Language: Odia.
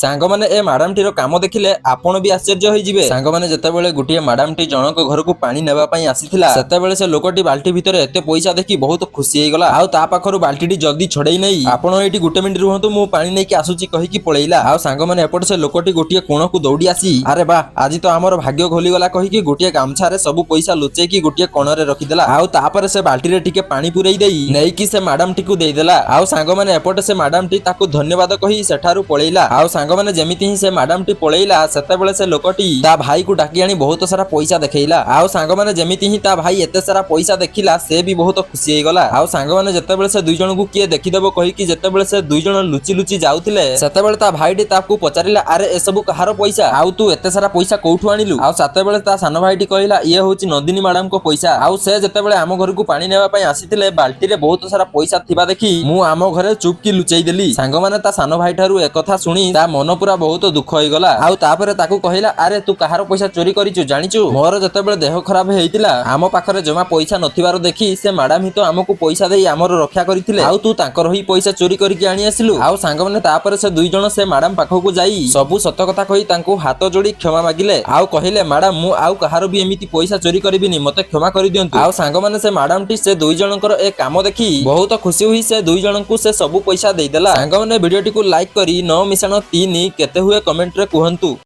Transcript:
ସାଙ୍ଗମାନେ, ଏ ମ୍ୟାଡାମଟିର କାମ ଦେଖିଲେ ଆପଣ ବି ଆଶ୍ଚର୍ଯ୍ୟ ହେଇଯିବେ। ସାଙ୍ଗମାନେ, ଯେତେବେଳେ ଗୋଟିଏ ମ୍ୟାଡାମଟି ଜଣଙ୍କ ଘରକୁ ପାଣି ନେବା ପାଇଁ ଆସିଥିଲା, ସେତେବେଳେ ସେ ଲୋକଟି ବାଲ୍ଟି ଭିତରେ ଏତେ ପଇସା ଦେଖି ବହୁତ ଖୁସି ହେଇଗଲା ଆଉ ତା ପାଖରୁ ବାଲ୍ଟିଟି ଜଲ୍ଦି ଛଡେଇ ନେଇ, "ଆପଣ ଏଇଠି ଗୋଟେ ମିନିଟ ରୁହନ୍ତୁ, ମୁଁ ପାଣି ନେଇକି ଆସୁଛି" କହିକି ପଳେଇଲା। ଆଉ ସାଙ୍ଗମାନେ, ଏପଟେ ସେ ଲୋକଟି ଗୋଟିଏ କୋଣକୁ ଦୌଡ଼ି ଆସି, "ଆରେ ବା, ଆଜି ତ ଆମର ଭାଗ୍ୟ ଖୋଲିଗଲା" କହିକି ଗୋଟିଏ ଗାମଛାରେ ସବୁ ପଇସା ଲୁଚେଇକି ଗୋଟିଏ କୋଣରେ ରଖିଦେଲା। ଆଉ ତାପରେ ସେ ବାଲ୍ଟିରେ ଟିକେ ପାଣି ପୁରେଇ ଦେଇ ନେଇକି ସେ ମ୍ୟାଡାମଟିକୁ ଦେଇଦେଲା। ଆଉ ସାଙ୍ଗମାନେ, ଏପଟେ ସେ ମ୍ୟାଡାମଟି ତାକୁ ଧନ୍ୟବାଦ କହି ସେଠାରୁ ପଳେଇଲା। ଆଉ ସାଙ୍ଗମାନେ, ଯେମିତି ହିଁ ସେ ମ୍ୟାଡାମଟି ପଳେଇଲା, ସେତେବେଳେ ସେ ଲୋକଟି ତା ଭାଇକୁ ଡାକି ଆଣି ବହୁତ ସାରା ପଇସା ଦେଖେଇଲା। ଆଉ ସାଙ୍ଗମାନେ, ଯେମିତି ହିଁ ତା ଭାଇ ଏତେ ସାରା ପଇସା ଦେଖିଲା, ସେ ବି ବହୁତ ଖୁସି ହେଇଗଲା। ଆଉ ସାଙ୍ଗମାନେ, ଯେତେବେଳେ ସେ ଦୁଇ ଜଣଙ୍କୁ କିଏ ଦେଖିଦେବ କହିକି ଯେତେବେଳେ ସେ ଦୁଇ ଜଣ ଲୁଚି ଲୁଚି ଯାଉଥିଲେ, ସେତେବେଳେ ତା ଭାଇଟି ତାକୁ ପଚାରିଲା, "ଆରେ, ଏସବୁ କାହାର ପଇସା ଆଉ ତୁ ଏତେ ସାରା ପଇସା କୋଉଠୁ ଆଣିଲୁ?" ଆଉ ସେତେବେଳେ ତା ସାନ ଭାଇଟି କହିଲା, "ଇଏ ହଉଛି ନନ୍ଦିନୀ ମ୍ୟାଡାମଙ୍କ ପଇସା। ଆଉ ସେ ଯେତେବେଳେ ଆମ ଘରକୁ ପାଣି ନେବା ପାଇଁ ଆସିଥିଲେ, ବାଲ୍ଟିରେ ବହୁତ ସାରା ପଇସା ଥିବା ଦେଖି ମୁଁ ଆମ ଘରେ ଚୁପକି ଲୁଚେଇ ଦେଲି।" ସାଙ୍ଗମାନେ, ତା ସାନ ଭାଇ ଠାରୁ ଏକଥା ଶୁଣି ତା ମନ ପୁରା ବହୁତ ଦୁଃଖ ହେଇଗଲା। ଆଉ ତାପରେ ତାକୁ କହିଲା, "ଆରେ, ତୁ କାହାର ପଇସା ଚୋରି କରିଛୁ ଜାଣିଛୁ? ମୋର ଯେତେବେଳେ ଦେହ ଖରାପ ହେଇଥିଲା, ଆମ ପାଖରେ ଜମା ପଇସା ନଥିବାର ଦେଖି ସେ ମ୍ୟାଡାମ ହିଁ ତ ଆମକୁ ପଇସା ଦେଇ ଆମର ରକ୍ଷା କରିଥିଲେ। ଆଉ ତୁ ତାଙ୍କର ହିଁ ପଇସା ଚୋରି କରିକି ଆଣି ଆସିଲୁ।" ଆଉ ସାଙ୍ଗମାନେ, ତାପରେ ସେ ଦୁଇ ଜଣ ସେ ମ୍ୟାଡାମ ପାଖକୁ ଯାଇ ସବୁ ସତ କଥା କହି ତାଙ୍କୁ ହାତ ଯୋଡ଼ି କ୍ଷମା ମାଗିଲେ ଆଉ କହିଲେ, "ମ୍ୟାଡାମ, ମୁଁ ଆଉ କାହାର ବି ଏମିତି ପଇସା ଚୋରି କରିବିନି, ମତେ କ୍ଷମା କରିଦିଅନ୍ତୁ।" ଆଉ ସାଙ୍ଗମାନେ, ସେ ମ୍ୟାଡାମଟି ସେ ଦୁଇ ଜଣଙ୍କର ଏ କାମ ଦେଖି ବହୁତ ଖୁସି ହୋଇ ସେ ଦୁଇ ଜଣଙ୍କୁ ସେ ସବୁ ପଇସା ଦେଇଦେଲା। ସାଙ୍ଗମାନେ, ଭିଡିଓଟିକୁ ଲାଇକ୍ କରି 9 ମିଶାଣ 3 କେତେ ହୁଏ କମେଣ୍ଟରେ କୁହନ୍ତୁ।